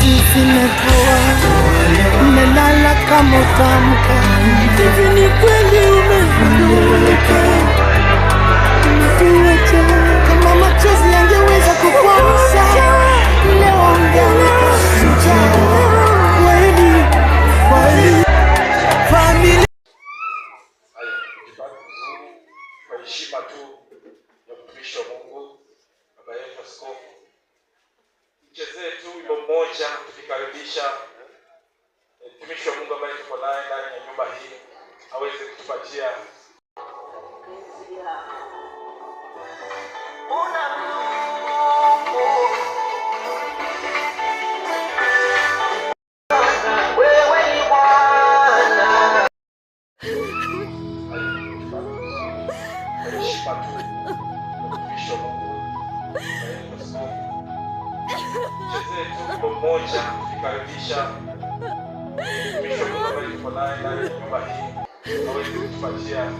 Machozi zimepoa, umelala kama utamka. Hivi ni kweli umeondoka, umetuacha. Kama machozi yangeweza kukuamsha leo, ungeamka shujaa. Kweli kweli, familia. Haya, tujipange vizuri kwa heshima tu ya mtumishi wa Mungu, baba yetu askofu. Mchezee tu wimbo mmoja tukikaribisha mtumishi wa Mungu ambaye tuko naye ndani ya nyumba hii aweze kutupatia. Haya, tujipange vizuri kwa heshima tu ya mtumishi wa Mungu, baba yetu askofu. Mchezee tu wimbo mmoja tukikaribisha mtumishi wa Mungu ambaye tuko naye ndani ya nyumba hii aweze kutupatia.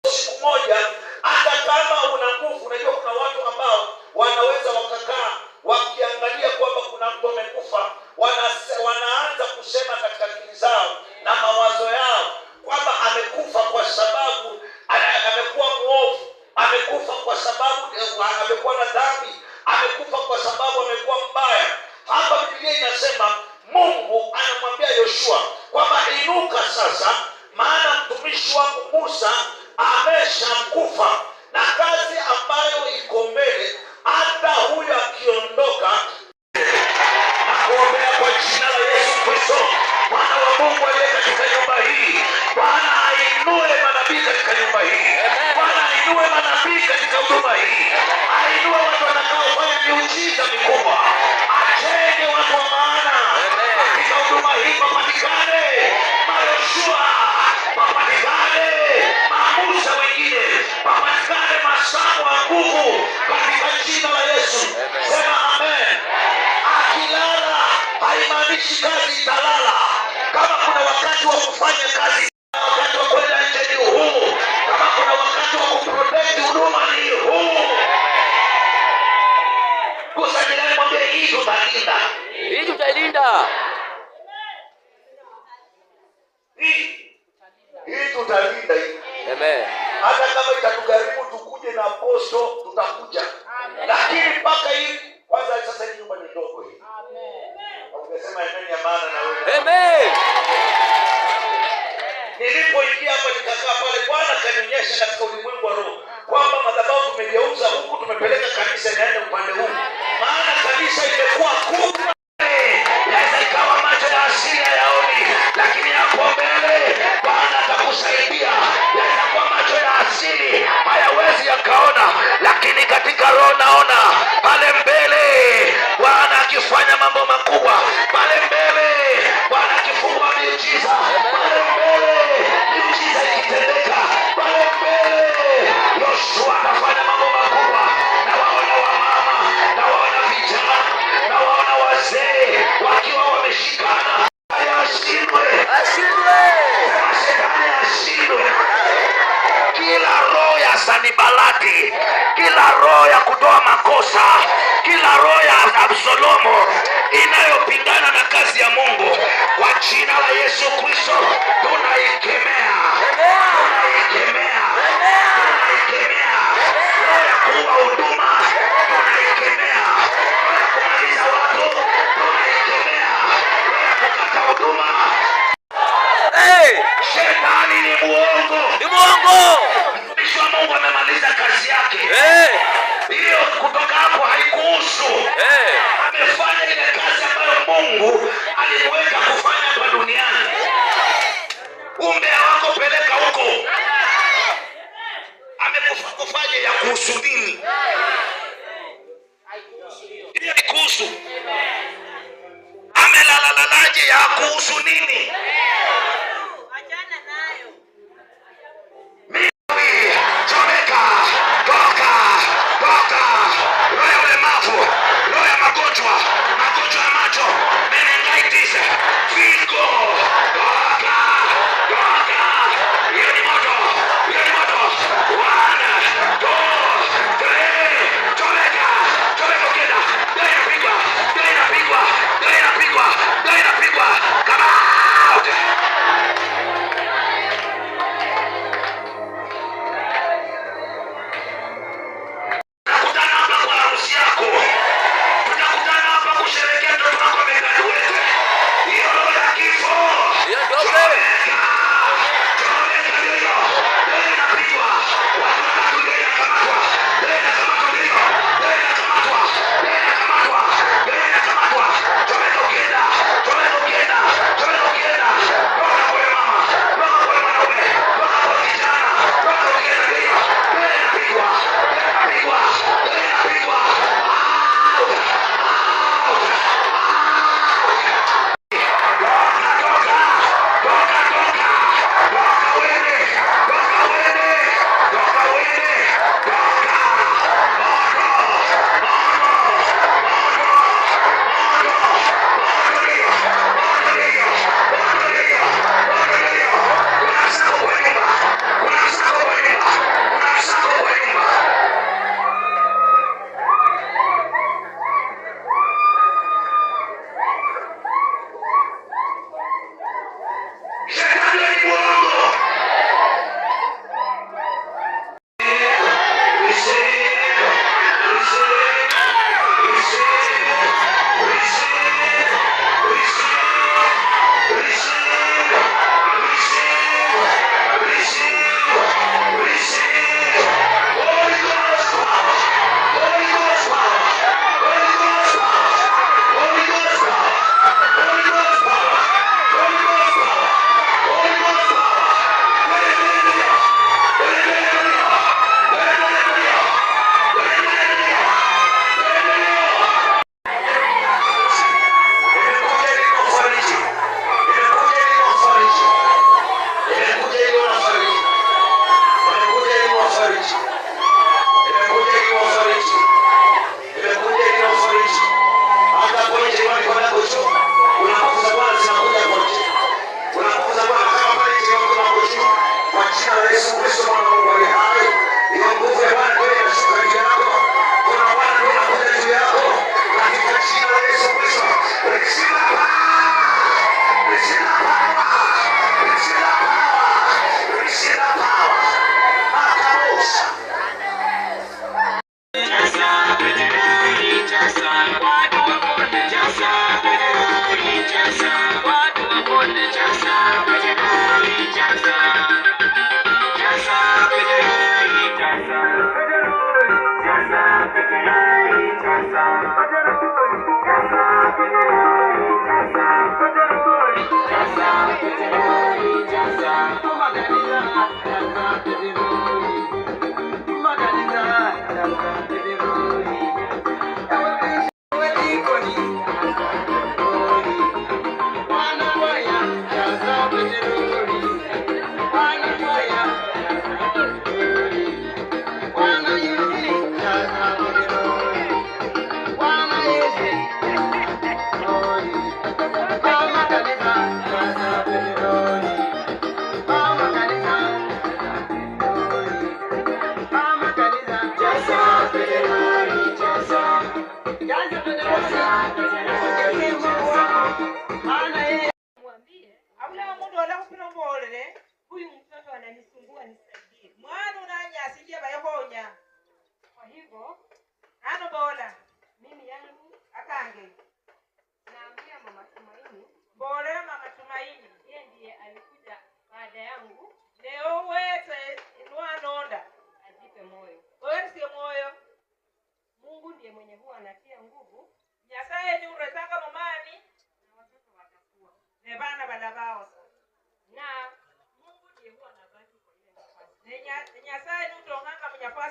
Siku moja, hata kama una nguvu. Unajua kuna watu ambao wanaweza wakakaa wakiangalia kwamba kuna mtu amekufa, wanaanza kusema katika akili zao na mawazo yao kwamba amekufa kwa sababu amekuwa mwovu, amekufa kwa sababu amekuwa na dhambi, amekufa kwa sababu amekuwa mbaya. Hapa Biblia inasema Mungu anamwambia Yoshua kwamba inuka sasa, maana mtumishi wangu Musa ameshakufa, na kazi ambayo iko mbele, hata huyo akiondoka, na kuombea kwa jina la Yesu Kristo, Mwana wa Mungu aliye katika nyumba hii. Bwana ainue manabii katika nyumba hii. Bwana ainue manabii katika huduma hii, ainue watu watakaofanya miujiza mikubwa, ajenge watu wa maana katika huduma hii, papatikane Mayoshua, papatikane Mamusa wengine, papatikane Masamu wa nguvu katika jina la Yesu. Sema amen. Akilala haimaanishi kazi italala. Kama kuna wakati wa kufanya kazi, wakati wa kwenda nje ni huu. Kama kuna wakati wa kuprotect huduma ni huu. Gusa jirani, mwambie hii tutalinda. Hii tutailinda. Hii tutalinda hii. Amen. Hata kama itatugharimu tukuje na posto, tutakuja, lakini mpaka hii kwanza. Sasa hii nyumba ni ndogo hii. Ungesema amen ya maana na wewe. Amen. Nilipoingia hapa nikakaa pale, Bwana akanionyesha katika ulimwengu wa roho kwamba madhabahu tumegeuza huku, tumepeleka kanisa inaenda upande huu, maana kanisa imekuwa kubwa. Yaweza ikawa macho ya asili hayaoni, lakini hapo mbele Bwana atakusaidia. Yaweza kuwa macho ya asili hayawezi yakaona, lakini katika roho naona pale mbele Bwana akifanya mambo makubwa, pale mbele Bwana akifungua miujiza, pale mbele miujiza ikitendeka, pale mbele Yoshua anafanya mambo makubwa. Na waona wamama, na waona vijana, na waona wazee wakiwa wameshikana. Ashindwe. Ashindwe. Sema shetani ashindwe. Kila roho ya Sanibalati, kila roho ya kutoa makosa, kila roho ya Absalomo inayopingana na kazi ya Mungu, kwa jina la Yesu Kristo tunaikemea, tunaikemea, tunaikemea. Roho ya kuua huduma tunaikemea, roho ya kumaliza watu tunaikemea, roho ya kukata huduma. Hey, Shetani ni muongo. Ni mwongo. Mtumishi wa Mungu amemaliza kazi yake. Hey, Hiyo kutoka hapo haikuhusu. Hey. Amefanya ile kazi ambayo Mungu alimweka kufanya hapa duniani. Umbea wako peleka huko. Amekufa kufaje ya kuhusu nini? Hiyo haikuhusu. Amelalalalaje ya kuhusu nini? Achana nayo. Chomeka, toka, toka. Roho ya ulemavu, roho ya magonjwa, magonjwa ya macho, meningitis, figo.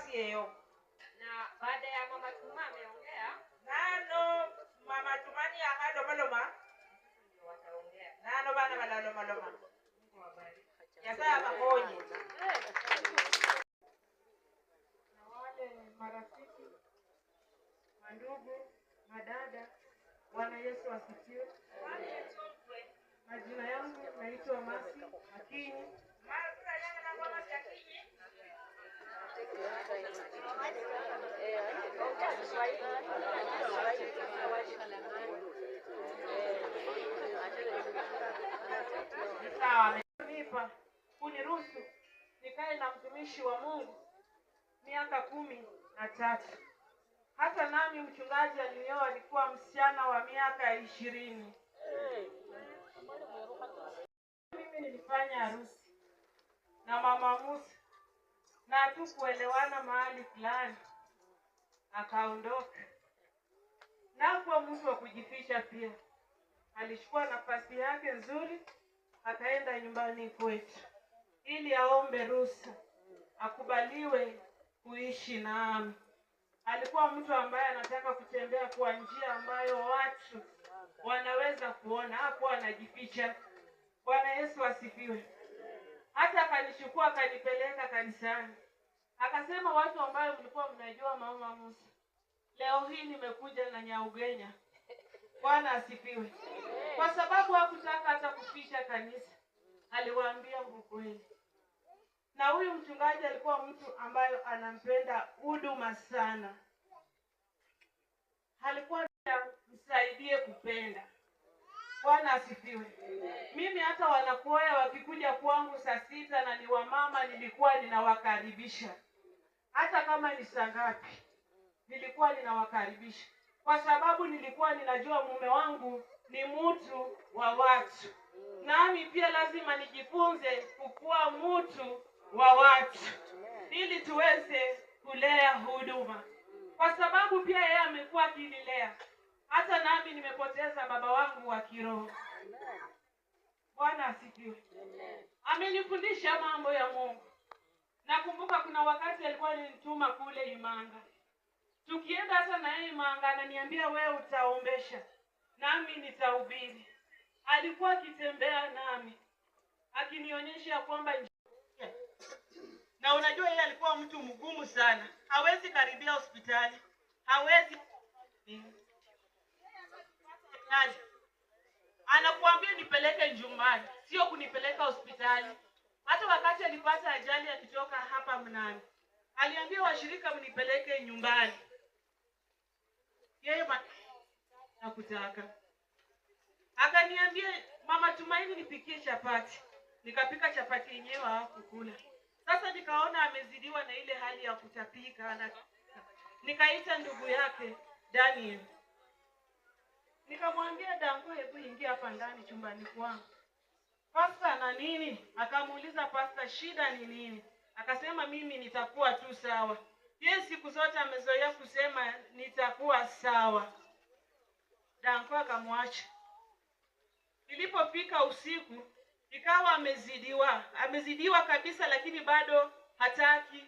nafasi eyo. Na baada ya mama Tuma ameongea, Nano mama Tumani akalomaloma, ndio wataongea. nano bana balalomaloma. Mungu awabariki. Nyasaye abakonye. Na wale marafiki, mandugu, madada, Bwana Yesu asifiwe. Majina yangu naitwa Masi Akinyi. Sawa. Nipa kuniruhusu nikae na mtumishi wa Mungu miaka 13. Hata nami mchungaji alinioa alikuwa msichana wa miaka 20. Mimi nilifanya harusi na mama Musa na hatukuelewana mahali fulani, akaondoka. Na kuwa mtu wa kujificha pia, alichukua nafasi yake nzuri akaenda nyumbani kwetu ili aombe ruhusa akubaliwe kuishi nami. Alikuwa mtu ambaye anataka kutembea kwa njia ambayo watu wanaweza kuona, hakuwa anajificha. Bwana Yesu asifiwe. Hata akanichukua akanipeleka kanisani, akasema, watu ambayo mlikuwa mnajua mama Musa, leo hii nimekuja na Nyaugenya. Bwana asifiwe. Kwa sababu hakutaka hata kuficha kanisa, aliwaambia ukweli. Na huyu mchungaji alikuwa mtu ambayo anampenda huduma sana, alikuwa msaidie kupenda. Bwana asifiwe. Mimi hata wanakwaya wakikuja kwangu saa 6 na ni wamama, nilikuwa ninawakaribisha hata kama ni saa ngapi, nilikuwa ninawakaribisha kwa sababu nilikuwa ninajua mume wangu ni mtu wa watu, nami pia lazima nijifunze kukuwa mtu wa watu ili tuweze kulea huduma, kwa sababu pia yeye amekuwa akinilea. Hata nami nimepoteza baba wangu wa kiroho. Bwana asifiwe. Amenifundisha mambo ya Mungu. Nakumbuka kuna wakati alikuwa alinituma kule Imanga. Tukienda hata na yeye Imanga ananiambia wewe utaombesha nami nitahubiri. Alikuwa akitembea nami akinionyesha kwamba na unajua yeye alikuwa mtu mgumu sana, hawezi karibia hospitali, hawezi anakuambia nipeleke nyumbani, sio kunipeleka hospitali. Hata wakati alipata ajali akitoka hapa Mnani, aliambia washirika mnipeleke nyumbani, yeye hakutaka. Akaniambia mama Tumaini nipikie chapati, nikapika chapati yenyewe hawakukula. Sasa nikaona amezidiwa na ile hali ya kutapika na nikaita ndugu yake Daniel, nikamwambia Dango, hebu ingia hapa ndani chumbani kwangu. Pasta na nini? Akamuuliza pasta, shida ni nini? Akasema mimi nitakuwa tu sawa. Yeye siku zote amezoea kusema nitakuwa sawa. Dango akamwacha. Ilipofika usiku ikawa amezidiwa kabisa, lakini bado hataki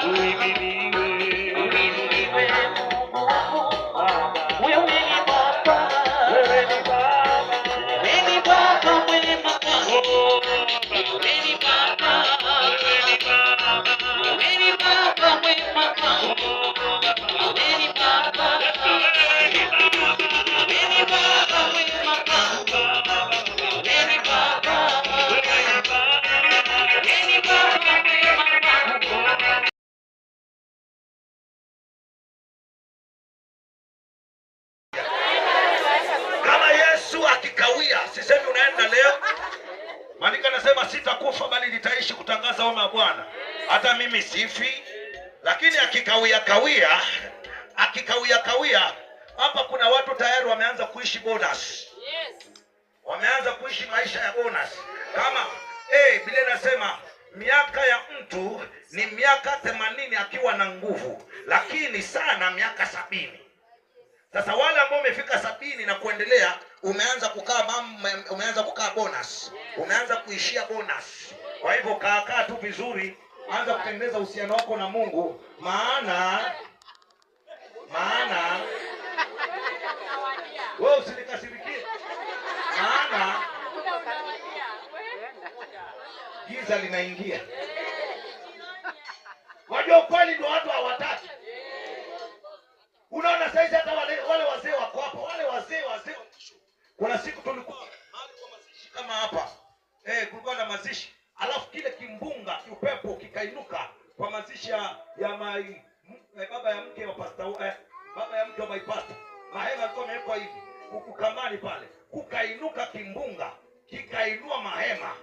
Wewe ni Baba, Sema sitakufa bali nitaishi kutangaza wema wa Bwana. Hata mimi sifi, lakini akikawia kawia, akikawia kawia, hapa kuna watu tayari wameanza kuishi bonus. Wameanza kuishi maisha ya bonus. Kama Biblia inasema miaka ya mtu ni miaka 80 akiwa na nguvu, lakini sana miaka 70. Sasa wale ambao umefika 70 na kuendelea, umeanza kukaa umeanza kukaa bonus, umeanza kuishia bonus. Kwa hivyo kaa tu vizuri, anza kutengeneza uhusiano wako na Mungu, maana wewe usinikasirikie, maana giza linaingia. Wajua ukweli ndio watu hawataki. Unaona saizi hata wale wazee wako hapa, wale wazee. Kuna siku tulikuwa mahali kwa mazishi kama hapa. Kulikuwa na mazishi. Alafu kile kimbunga, kiupepo kikainuka kwa mazishi ya baba ya mke wa pastor, baba ya mke wa my pastor. Mahema alikuwa amewekwa hivi, kukamani pale. Kukainuka kimbunga, kikainua mahema.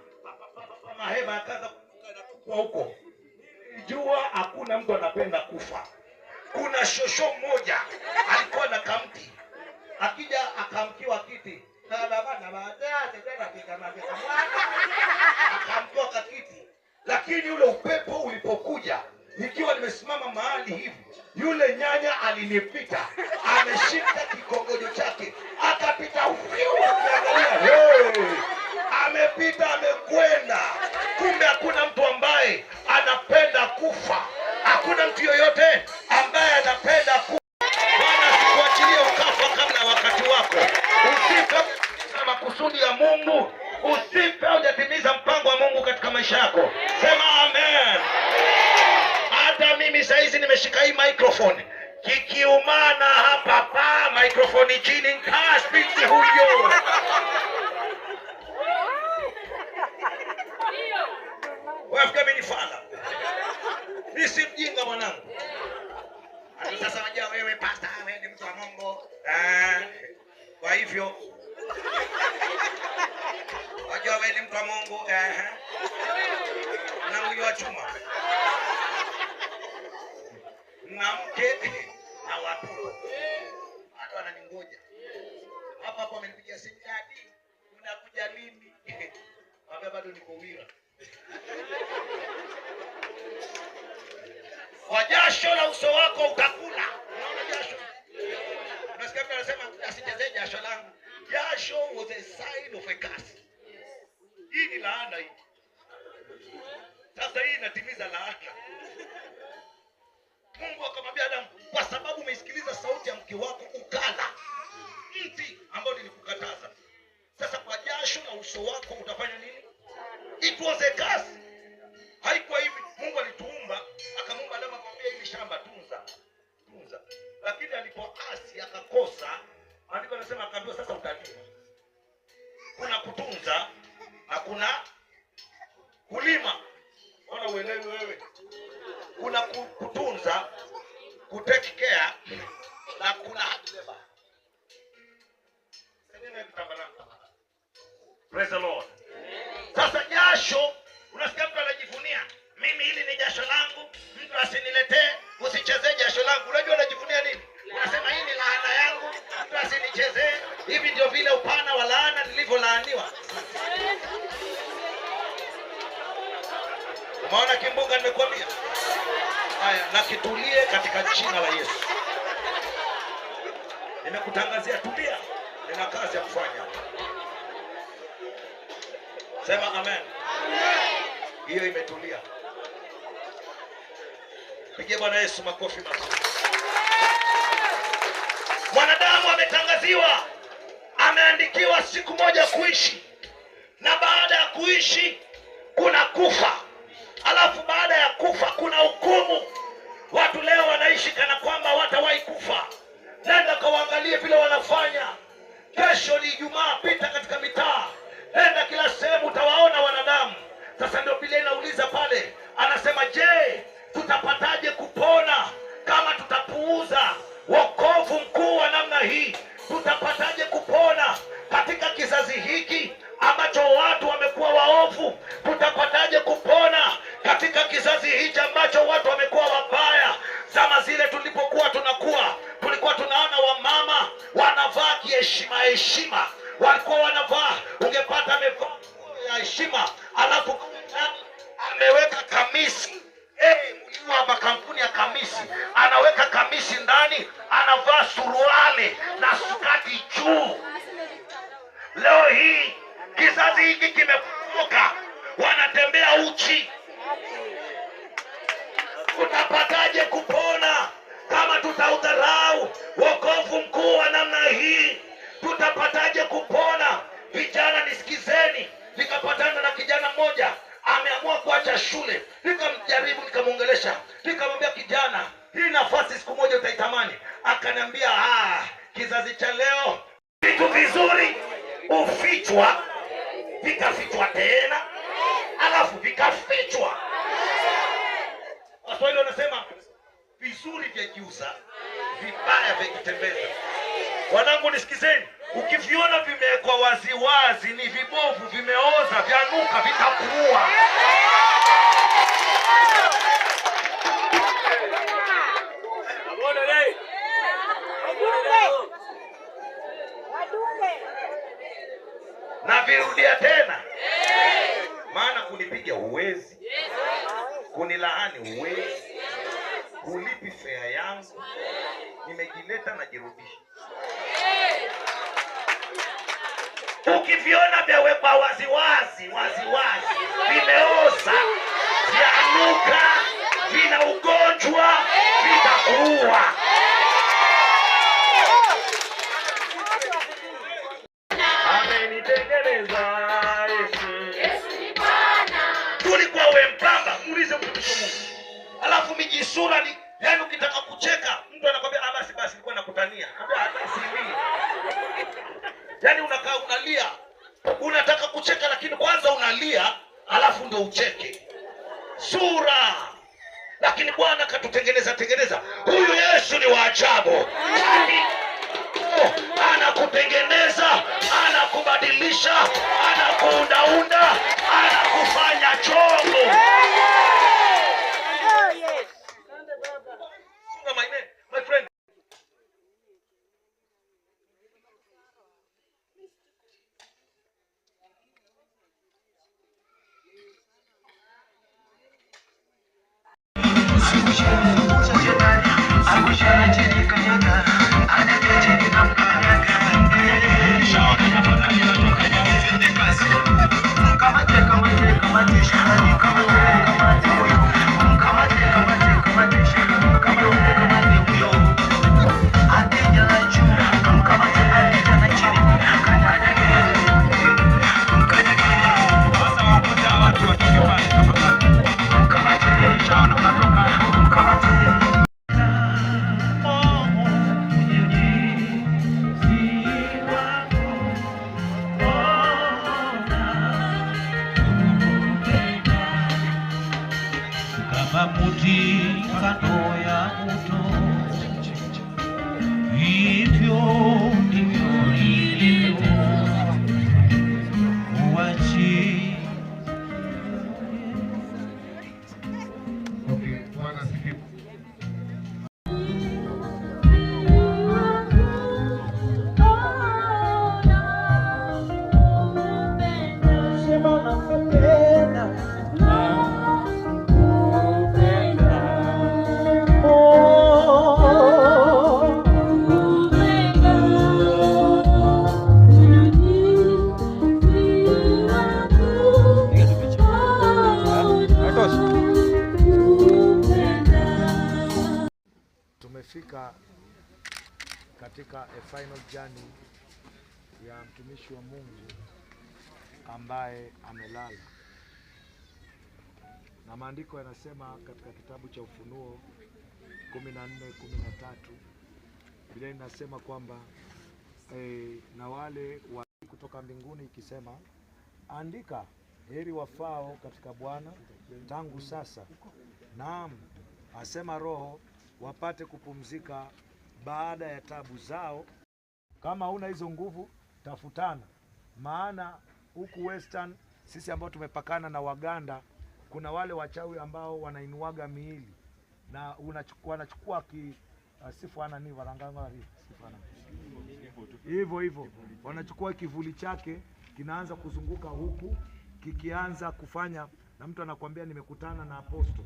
Mahema yakaanza kuinuka huko. Jua hakuna mtu anapenda kufa. Kuna shosho mmoja alikuwa na kamti, akija akamkiwa kiti, akamkiwa kakiti, lakini yule upepo ulipokuja, nikiwa nimesimama mahali hivi, yule nyanya alinipita, ameshika kikongojo chake, akapita akiangalia, hey, amepita amekwenda. Kumbe hakuna mtu ambaye anapenda kufa. Hakuna mtu yoyote ambaye anapenda kufa. Bwana sikuachilie ukafa kabla ya wakati wako. Usife makusudi ya Mungu. Usife hujatimiza mpango wa Mungu katika maisha yako. Sema amen. Hata mimi saizi nimeshika hii microphone. Kikiumana hapa pa microphone chini nkaspiti huyo. Wewe mimi ni fala. Mimi si mjinga mwanangu. Hata sasa unajua wewe pastor, wewe ni mtu wa Mungu. Kwa hivyo unajua wewe ni mtu wa Mungu, Na mwili wa chuma. Na mke na watoto. Watu wananingoja. Hapa hapo amenipigia simu, "Daddy, unakuja lini?" Mwambia bado niko Wira. Kwa jasho la uso wako utakula. Unaona jasho? Unasikia mtu anasema asichezee jasho langu. Jasho was a sign of a curse. Hii ni laana hii. Sasa hii inatimiza laana. Mungu akamwambia Adamu, kwa sababu umeisikiliza sauti ya mke wako ukala mti ambao nilikukataza, sasa kwa jasho la uso wako utafanya nini? It was a curse. Haikuwa hivi. Mungu alituumba, akamuumba Adamu akamwambia hili shamba tunza. Tunza. Lakini alipoasi akakosa, maandiko yanasema akaambiwa sasa utalima. Kuna kutunza na kuna kulima. Ona uelewi wewe. Kuna kutunza, ku take care na kuna hard labor. Praise the Lord. Sasa jasho, unasikia mtu anajivunia, mimi hili ni jasho langu, mtu asiniletee, usichezee jasho langu. Unajua unajivunia nini? Unasema hii ni laana yangu, mtu asinichezee. Hivi ndio vile upana wa laana nilivyolaaniwa. Umeona kimbunga nimekuambia? Haya, na kitulie katika jina la Yesu. Nimekutangazia tulia, nina kazi ya kufanya. Sema amen. Hiyo imetulia. Pigie Bwana Yesu makofi mazuri. Mwanadamu ametangaziwa, ameandikiwa siku moja kuishi, na baada ya kuishi kuna kufa, alafu baada ya kufa kuna hukumu. Watu leo wanaishi kana kwamba hawatawahi kufa. Nenda kawaangalie vile wanafanya. Kesho ni Ijumaa, pita katika mitaa, nenda kila sehemu, utawaona wanadamu. Sasa ndio Biblia inauliza pale, anasema je, tutapataje kupona kama tutapuuza wokovu mkuu wa namna hii? Tutapataje kupona katika kizazi hiki ambacho watu wamekuwa waovu? Tutapataje kupona katika kizazi hichi ambacho watu wamekuwa wabaya? Zama zile tulipokuwa tunakuwa, tulikuwa tunaona wamama wanavaa kiheshima heshima, walikuwa wanavaa, ungepata amevaa nguo ya heshima, alafu ameweka kamisi. Mjua makampuni ya kamisi, anaweka kamisi ndani, anavaa suruali na skati juu. Leo hii kizazi hiki kimefuka, wanatembea uchi. Utapataje kupona kama tutaudharau wokovu mkuu wa namna hii? Tutapataje kupona? Vijana nisikizeni, nikapatana na kijana mmoja ameamua kuacha shule, nikamjaribu, nikamwongelesha, nikamwambia kijana, hii nafasi siku moja utaitamani. Akaniambia kizazi cha leo vitu vizuri ufichwa, vikafichwa tena, alafu vikafichwa. Waswahili wanasema vizuri vyajiuza, vibaya vyajitembeza. Wanangu nisikizeni, ukiviona vimewekwa waziwazi ni vibovu, vimeoza, vyanuka, vitakuua. Na virudia tena, maana kunipiga huwezi, kunilaani huwezi, kulipi fea yangu, nimejileta najirudisha. Ukiviona vyawekwa waziwazi waziwazi, vimeoza, vyanuka, vina ugonjwa, vitakuua. Amenitengeneza Yesu. Yesu ni Bwana. Tulikuwa wembamba, muulize mtumishi wa Mungu. Alafu mijisura ni yani, ukitaka kucheka mtu anakwambia basi basi, nilikuwa nakutania. Anambia hata CV. Yani unakaa unalia, unataka kucheka lakini kwanza unalia, alafu ndio ucheke. Sura. Lakini Bwana katutengeneza tengeneza. Huyu Yesu ni wa ajabu. Yani, anakutengeneza, anakubadilisha, anakuundaunda, anakufanya chombo. My friend. Kama muti kando ya mto, hivyo ndivyo ilivyo uachi. Okay, Bwana asifiwe. Sema nakupenda. Oh. Tumefika katika a final journey ya mtumishi wa Mungu ambaye amelala, na maandiko yanasema katika kitabu cha Ufunuo 14:13 Biblia inasema kwamba na wale wa kutoka mbinguni ikisema, andika, heri wafao katika Bwana tangu sasa, naam asema Roho, wapate kupumzika baada ya tabu zao. Kama huna hizo nguvu, tafutana, maana huku Western sisi ambao tumepakana na Waganda Kuna wale wachawi ambao wanainuaga miili na wanachukua hivyo hivyo, wanachukua kivuli chake kinaanza kuzunguka huku kikianza kufanya, na mtu anakuambia nimekutana na aposto.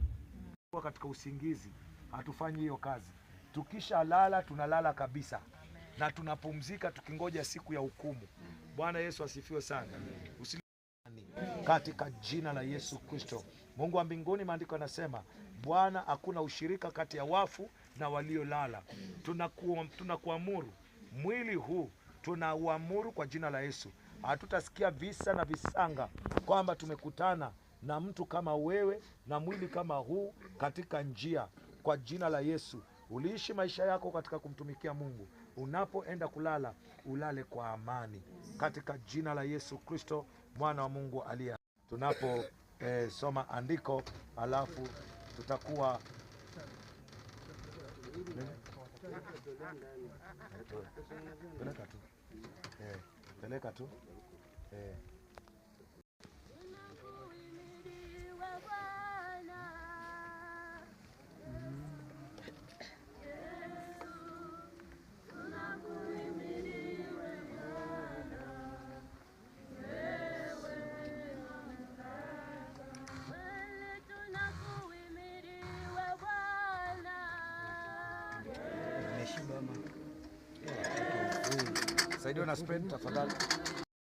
Kwa katika usingizi hatufanyi hiyo kazi. Tukishalala tunalala kabisa na tunapumzika tukingoja siku ya hukumu. Bwana Yesu asifiwe sana. Katika jina la Yesu Kristo. Mungu wa mbinguni, maandiko yanasema Bwana, hakuna ushirika kati ya wafu na waliolala. Tunakuamuru mwili huu, tunauamuru kwa jina la Yesu. Hatutasikia visa na visanga kwamba tumekutana na mtu kama wewe na mwili kama huu katika njia. Kwa jina la Yesu, uliishi maisha yako katika kumtumikia Mungu. Unapoenda kulala, ulale kwa amani katika jina la Yesu Kristo, mwana wa Mungu aliye. Tunapo soma andiko, alafu tutakuwa peleka tu. Peleka tu. Saidiwa na spend tafadhali.